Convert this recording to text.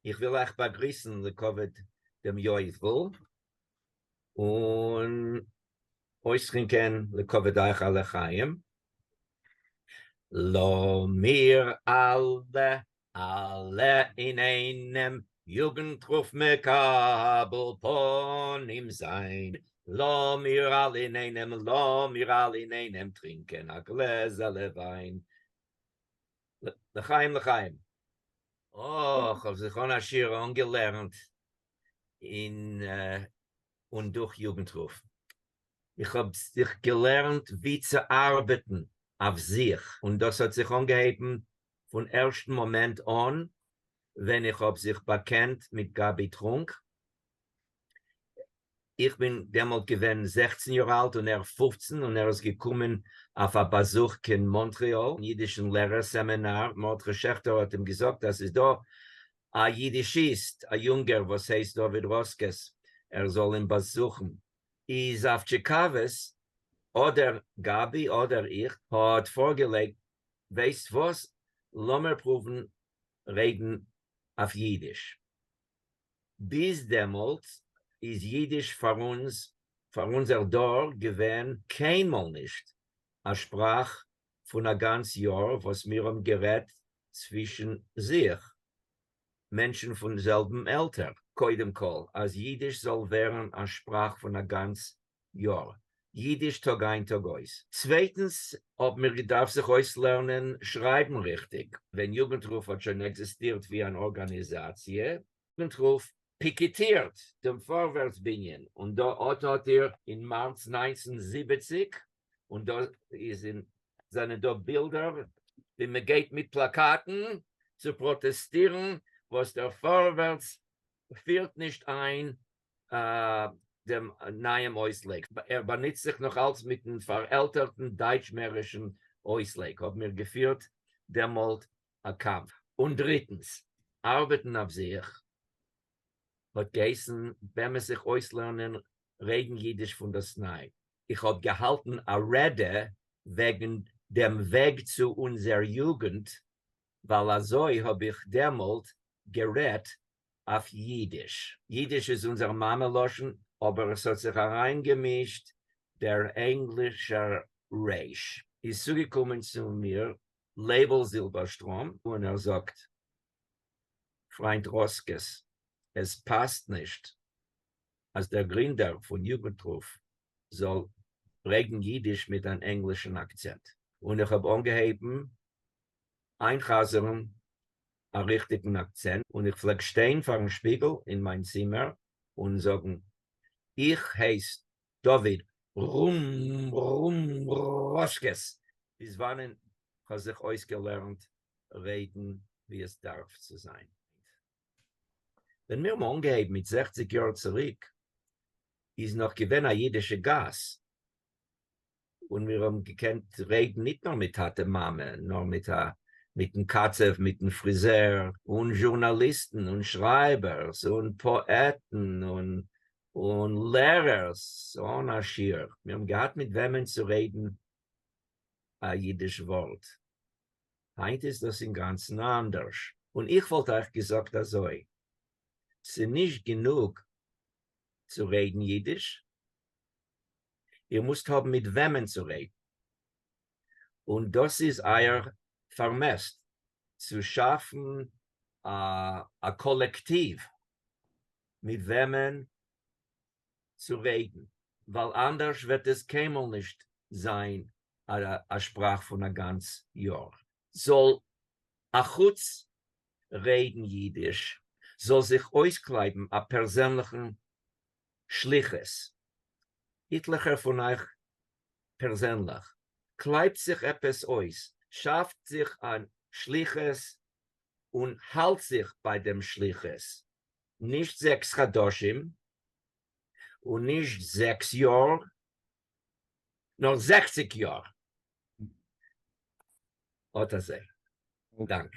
איך וויל אייך באגריסן לכבוד דעם יובל, און אויסטרינקען לכבוד אייך א לחיים. לאמיר אלע, אלע אינאיינעם יוגנטרוף מקבל פנים זיין. לאמיר אלע אינאיינעם, לאמיר אלע אינאיינעם טרינקען א גלעזעלע וויין. לחיים לחיים. אה, כ'האב זיך אן א שיעור אנגעלערנט אין און דורך יוגנטרוף. איך האב זיך געלערנט ווי צו ארבעטן אויף זיך, און דאס האט זיך אנגעהויבן פון ערשטן מאמענט אן ווען איך האב זיך באקענט מיט גאבי טרונק. איך בין דעמאלט געווען 16 יאר אלט און ער 15, און ער איז געקומען אויף א באזוך קיין מאנטריאל, אין אידישן לערער סעמינאר. מרדכי שעכטער האט אים געזאגט אז ס'איז דא א אידישיסט, א יונגער וואס הייסט דוד ראסקעס, ער זאל אים באזוכן. איז אויף טשיקאוועס, אדער גאבי אדער איך, האט פארגעלייגט, ווייסט וואס, לאמיר פרואוון רעדן אויף אידיש. ביז דעמאלט איז אידיש פאר אונז, פאר אונזער דור, געווען קיינמאל נישט א שפראך פון א גאנץ יאר וואס מיר האבן גערעדט צווישן זיך, מענטשן פון זעלבן עלטער. קודם כל, אז אידיש זאל ווערן א שפראך פון א גאנץ יאר, אידיש טאג איין טאג אויס. צווייטנס, האבן מיר געדארפט זיך אויסלערנען שרייבן ריכטיג. ווען יוגנטרוף האט שוין עקזיסטירט ווי אן ארגאניזאציע, יוגנטרוף פיקיטירט דעם פארווערטס בנין, און דא אט האט איר אין מארץ 1970, און דא איז אין זענען דא בילדער ווי מען גייט מיט פלאקאטן צו פראטעסטירן וואס דער פארווערטס פירט נישט איין דעם נייעם אויסלייג, ער באנוצט זיך נאך אלץ מיטן פארעלטערטן דייטשמערישן אויסלייג, האבן מיר געפירט דעמאלט א קאמף. און דריטנס, ארבעטן אויף זיך האט געהייסן באמת זיך אויסלערנען רעדן אידיש פון דאס ניי. איך האב געהאלטן א רעדע וועגן דעם וועג צו אונזער יוגנט, ווייל אזוי האב איך דעמאלט גערעדט אויף אידיש. אידיש איז אונזער מאמע לשון, אבער עס האט זיך אריינגעמישט דער ענגלישער רעש. איז צוגעקומען צו מיר לייבל זילבערשטראם און ער זאגט, פריינט ראסקעס, עס פאסט נישט אז דער גרינדער פון יוגנטרוף זאל רעדן אידיש מיט אן ענגלישן אקצענט. און איך האב אנגעהויבן איינ'חזר'ן א ריכטיגן אקצענט, און איך פלעג שטיין פאר'ן שפיגל אין מיין צימער און זאגן, איך הייס דוד רום רום ראסקעס, ביז וואנען כ'האב זיך אויסגעלערנט רעדן ווי עס דארף צו זיין. ווען מיר האבן אנגעהויבן מיט 60 יאר צוריק איז נאך געווען א אידישע גאס, און מיר האבן געקענט רעדן ניט נאר מיט טאטע מאמע, נאר מיט א מיטן קצב, מיטן פריזער, און זשורנאליסטן, און שרייבערס, און פאעטן, און און לערערס, אן א שיעור. מיר האבן געהאט מיט וועמען צו רעדן א אידיש ווארט. היינט איז דאס אינגאנצן אנדערש. און איך וואלט אייך געזאגט אזוי, ס'נישט גענוג צו רעדן אידיש, איר מוזט האבן מיט וועמען צו רעדן, און דאס איז אייער פארמעסט, צו שאפן א קאלעקטיוו מיט וועמען צו רעדן, ווייל אנדערש וועט עס קיינמאל נישט זיין א שפראך פון א גאנץ יאר. זאל אחוץ רעדן אידיש, זאל זיך אויסקלייבן א פערזענליכן שליחות, איטליכער פון אייך פערזענליך, קלייבט זיך עפעס אויס, שאפט זיך א שליחות און האלט זיך ביי דעם שליחות, נישט 6 חדשים און נישט 6 יאר, נאר 60 יאר. אט אזוי. דאנק.